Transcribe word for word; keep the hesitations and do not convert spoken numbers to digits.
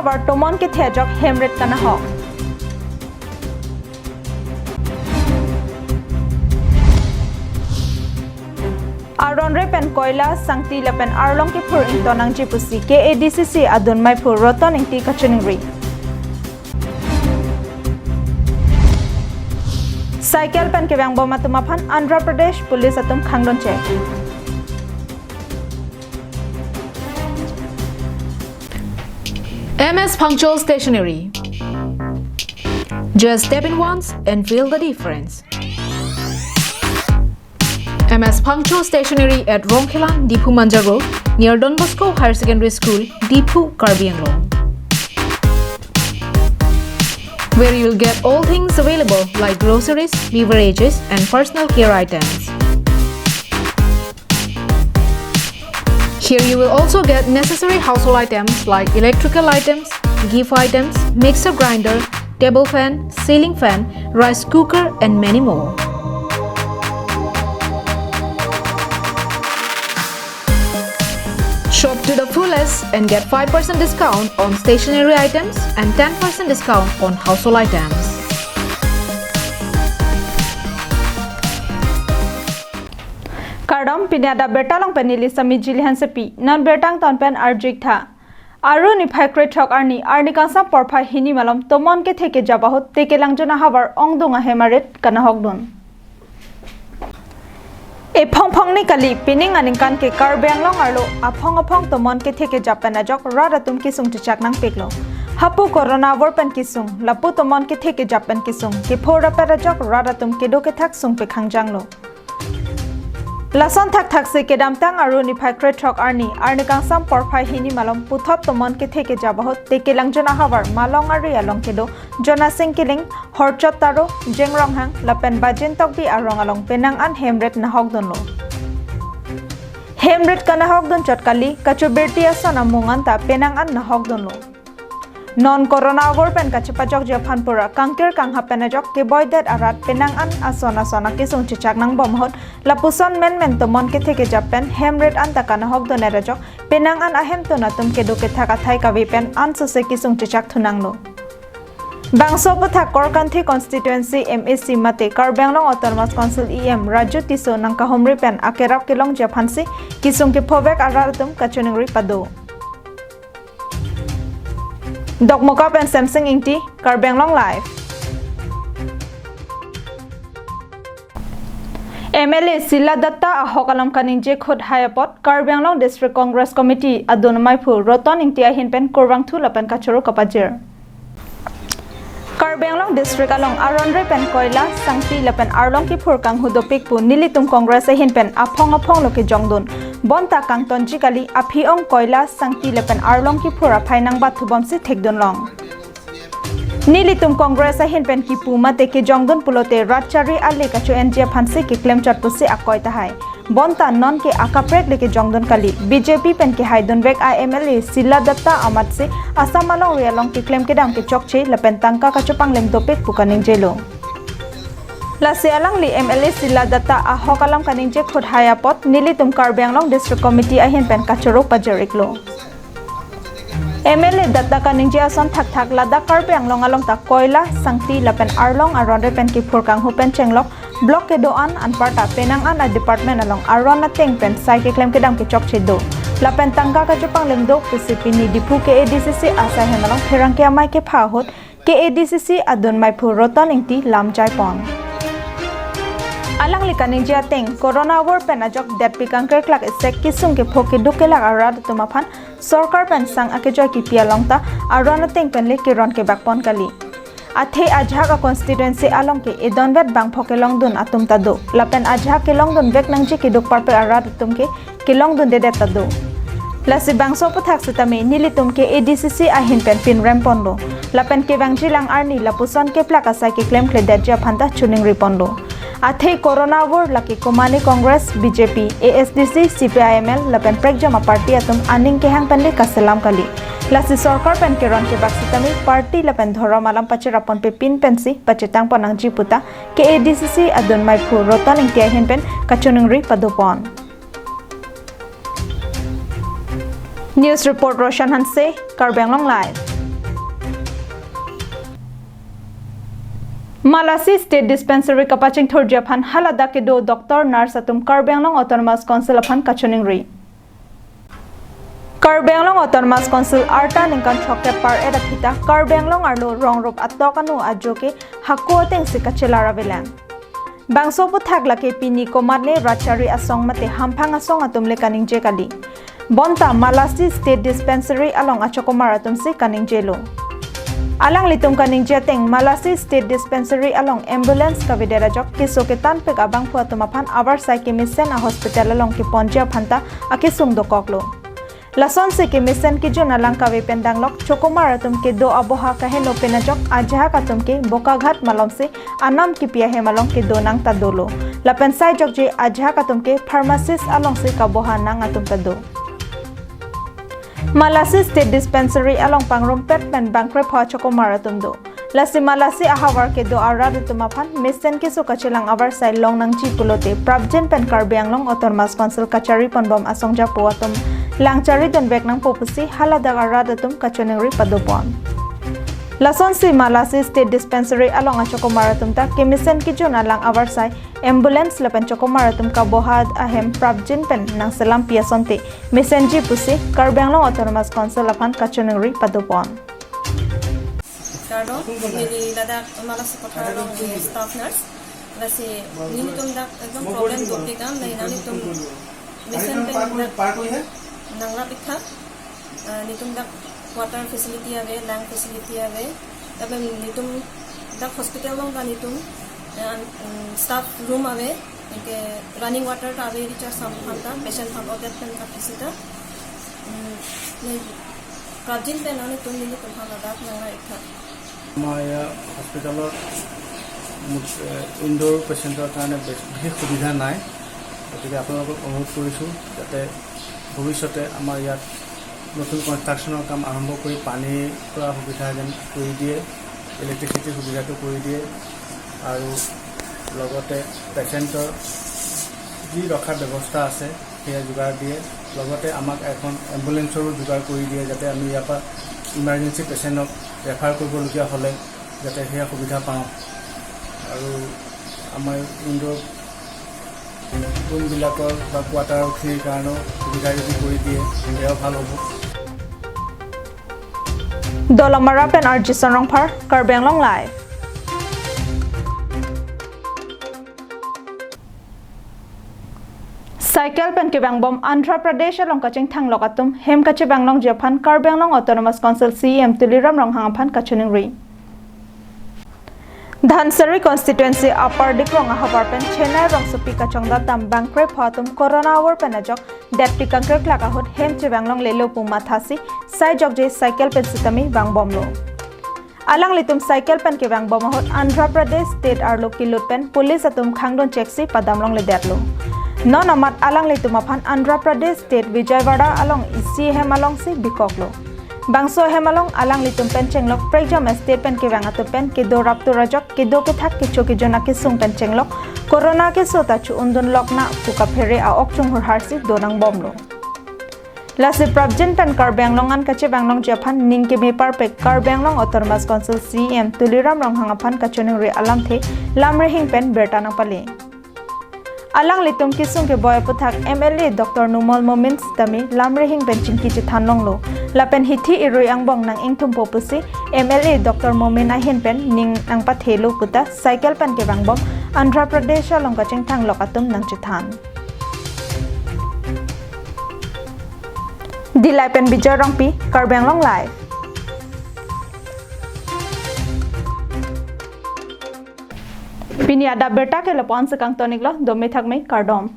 Havar tomon kethe ajok hemrit kanahok. Aronre pen koila, sangti lapen arlong kephur ington nangji pusi K A D C C adun maiphu Roton Ingti kachiningri. Cycle pen kevangbom atum aphan Andhra Pradesh Police atum khangdun chek. M S Phangcho Stationery. Just step in once and feel the difference. M S Phangcho Stationery at Rongkhelan, Diphu Manja Road, near Don Bosco Higher Secondary School, Diphu, Karbi Anglong. Where you'll get all things available like groceries, beverages, and personal care items. Here you will also get necessary household items like electrical items, gift items, mixer grinder, table fan, ceiling fan, rice cooker, and many more. Shop to the fullest and get five percent discount on stationery items and ten percent discount on household items. Kardom, pini adap birta along pen neli Sami Jili Hansepi. Non birta angton pen arju-ik tha. Aru niphai krethrok arni, arni kangsam porphai hini malom tomon kethe kejap ahut Tekelangjun ahavar ongdung ahem arit kanahokdun. Ephong phongni kali, pining aningkan ke Karbi Anglong arlo aphong aphong tomon kethe kejap pen ajok rat atum kesung chechak nangpiklo. Hapu corona avur pen kesung, lapu tomon kethe kejap pen kesung, kepho rapet ajok rat atum kedo kethak sungpik hangjanglo. Lason thakthaksi kedamtang Aru niphai krethrok arni, arni kangsam porphai hini malom puthot tomon kethe kejap ahut Tekelangjun ahavar Malong Ari along kedo Jonasing Killing, Horchot Taro, Jeng Ronghang lapen Bajin Tokbi arong along penang an hemrit nahokdunlo. Hemrit kanahokdun chot kali, kachobirti ason amung anta penang an nahokdunlo. Non corona avur pen kachepajokji aphan pura kangkir kanghap pen ajok keboidet arat penang an ason ason akesung chechak nangbom ahut lapuson menmen tomon kethe kejap pen hemrit anta kanahokdun-et ajok penang an ahemtun atum kedo kethak athai kave pen ansose kesung chechak thunanglo. Bangso aphuthak Korkanthi constituency M A C mate Karbi Anglong Autonomous Council E M Raju Tisso nangkahumri pen akerap kelongji aphansi kesung kephovek arat atum kachiningri pado. Dokmoka pen Semsing Ingti, Karbi Anglong Live. M L A Sila Datta ahok alam kaningje khut hai apot Karbi Anglong District Congress Committee adun maiphu Roton Ingti ahin pen kurvangthu lapen kachoro kapajir. Karbi Anglong District along aronre pen koila, sangti lapen arlong kephur kanghu dopik pu nelitum Congress ahin pen aphong aphong lo kejongdun. Bonta kangtonji kali, aphi-ong koila, sangti lapen arlong kephur aphai nangbathubomsi thekdunlong. Nelitum Congress ahin pen kipu mate kejongdun pulote rat chari ale kacho-enji aphansi keklem chot pusi akoi tahai. Bonta nonke akaprek le kejongdun kali, B J P pen kehaidunvek a M L A Sila Datta amatsi Assam alongri along keklem kedam kechokche lapen tangka kachopanglim dopik pu kaningjelo. Lasi alangli M L A Sila Datta ahok alam kaningje khut hai apot nelitum Karbi Anglong District Committee ahin pen kachoro pajir-iklo. M L A Datta kaningje ason thakthak ladak Karbi Anglong along ta koila, sangti lapen arlong aronre pen kephur kanghu pen chenglok block kedo-an anparta penang an a department along aron ateng pen sai keklem kedam kechokche do lapen tangka kachopanglim do pusi pini Diphu K A D C C asai hem along pherangke amei kepha ahut K A D C C adun maiphu Roton Ingti lam jaipon. Alangli kaningje ateng, corona avur pen ajok detpi kangkirklak isek kesung kepho keduk kelak arat atum aphan sorkar pen sang akejoi kipi along ta aron ateng pen le keron kebakpon kali. Athe ajahak a constituency along ke edonvet bangpho kelongdun atum ta do. Lapen ajahak kelongdunvek nangji keduk parpek arat atum ke kelongdundedet ta do. Lasi bangso aphuthak sitame nelitum K A D C C ahin pen pinremponlo. Lapen kevangjilang arni lapuson keplak asai keklemkledetji aphan ta choningriponlo. Athe corona avur lake komane Congress, B J P, A S D C, C P I M L lapen prekjam a party atum aning kehang pen le kaselam kali. Lasi sorkar pen keron kebak sitame party lapen dhorom alam pacheraponpe pin pensi pachetangpon nangji puta K A D C C adun maiphu Roton Ingti ahin pen kachoningri padopon. News report Roshan Hanse, Karbi Anglong Live. Malasi State Dispensary kapachingthurji aphan haladak kedo doctor nurse atum Karbi Anglong Autonomous Council aphan kachoningri. Karbi Anglong Autonomous Council arta ningkan throkkep par-et aphi ta Karbi Anglong arlo rong rup atok anu ajo ke hako atengsi kachelar avelang. Bangso aphuthak lake pini komatne rat chari asong mate hamphang asong atum le kaningje kali. Bonta Malasi State Dispensary along achokomar atumsi kaningjelo. Alanglitum kaningje ateng Malasi State Dispensary along ambulance kavedet ajok keso ketanpik abangphu atum aphan avarsai kemesen a-hospital along keponji aphanta akesung dokoklo. Lasonsi kemesen kejun alang kave pen danglok chokomar atum kedo aboha kaheno pen ajok ajahak atum ke Bokaghat malomsi anam kipi ahem along kedo nang ta dolo. Lapen sai jokje ajahak atum ke pharmacist alongsi kaboha nang atum ta do. Malasi State Dispensary along pangrumpet pen bangkrepho achokomar atum do. Lasi Malasi ahavar kedo arat atum aphan mesen keso kachelang avarsai long nangji pulote prapjin pen Karbi Anglong Autonomous Council kachari ponbom asong japo atum lang chari dunvek nangpo pusi haladak arat atum kachoningri padopon. Lasonsi Malasi State Dispensary along achokomar atum ta kemesen kejun alang avarsai ambulance lapen chokomar atum kaboha ahem prapjin pen nangselampi asonte mesenji pusi Karbi Anglong Autonomous Council aphan kachoningri padopon. Kardom, neli ladak Malasi Kothar along staff nurse. Lasi nelitum dak ekdom problem dopik an, lasi nelitum mesen pen dak nangrap-ik tha. Ah, nelitum dak water facility ave, lang facility ave. Lapen nelitum dak hospital along ta nelitum, eh, an-, mm, staff room ave, anke running water ta ave, recharge sam aphan ta, patient aphan odet pen ta kisita. Mm, ne prapjin pen nelitum nelitum aphan ladak nangrap-ik tha. আমাৰ ইয়াৰ হস্পিটেলত মুঠ, এ, ইনড'ৰ পেচেণ্টৰ কাৰণে বেছ-, বিশেষ সুবিধা নাই। গতিকে আপোনালোকক অনুৰোধ কৰিছোঁ যাতে ভৱিষ্যতে আমাৰ ইয়াত নতুন কনষ্ট্ৰাকশ্যনৰ কাম আৰম্ভ কৰি পানীৰ পৰা সুবিধা যেন কৰি দিয়ে, ইলেক্ট্ৰিচিটিৰ সুবিধাটো কৰি দিয়ে আৰু লগতে পেচেণ্টৰ যি ৰখাৰ ব্যৱস্থা আছে, সেয়া যোগাৰ দিয়ে। লগতে আমাক এখন এম্বুলেন্সৰো যোগাৰ কৰি দিয়ে, যাতে আমি ইয়াৰ পৰা ইমাৰ্জেঞ্চি পেচেণ্টক ৰেফাৰ কৰিবলগীয়া হ'লে যাতে সেয়া সুবিধা পাওঁ। আৰু আমাৰ ইনড'ৰ ৰুমবিলাকৰ বা কোৱাৰ্টাৰখিনিৰ কাৰণেও সুবিধা যদি কৰি দিয়ে, সেয়াও ভাল হ'ব। Dolamara pen R J Sonrongphar, Karbi Anglong Live. Cycle pen kevangbom Andhra Pradesh along kachingthanglok atum hem kachevanglongji aphan Karbi Anglong Autonomous Council C E M Tuliram Ronghang aphan kachoningri. Dhansiri constituency Upper Dikrong ahavar pen Chennai rongsopi kachongdat dam bangkrepho atum corona avar pen ajok detpi kangkreklak ahut hem chevanglonglelo pu mathasi sai jokje cycle pen sitame vangbomlo. Alanglitum cycle pen kevangbom ahut Andhra Pradesh state arlo kelut pen police atum khangdun cheksi padamlongledetlo. Non amat alanglitum aphan Andhra Pradesh state Vijayawada along isi hem alongsi bikoklo. Bangso hem along alanglitum pen chenglok prekjam estate pen kevang atum pen kedo raptur ajok kedo kethak kecho kejun akesung pen chenglok corona keso ta chu-undunlok na pu kaphere a-ok chunghurharsi donangbomlo. Lasi prapjin pen Karbi Anglong an kachevanglongji aphan ning keme parpek Karbi Anglong Autonomous Council C E M Tuliram Ronghang aphan kachoningri alamthe Lamrehing pen birta nangpale. Alanglitum kesung keboi aphuthak M L A Doctor Numal Momin sitame Lamrehing pen chingki chethanlonglo. Lapen hithi irui angbong nang-ingthumpo pusi M L A Doctor Momin ahin pen ning nangpathelo puta cycle pen kevangbom Andhra Pradesh along kachingthanglok atum nangchethan. Dillai pen Bijoy Rongpi, Karbi Anglong Live. Pini adap birta ke lapu-an si kangtoniklo, dome thakme, kardom.